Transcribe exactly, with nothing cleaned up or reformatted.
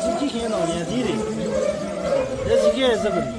སུ་ཅི་ཤེས་ནང་ཉན་དེ་རེད། དེ་སུ་ཅི་ཡེ་ཟེར་གི་རེད།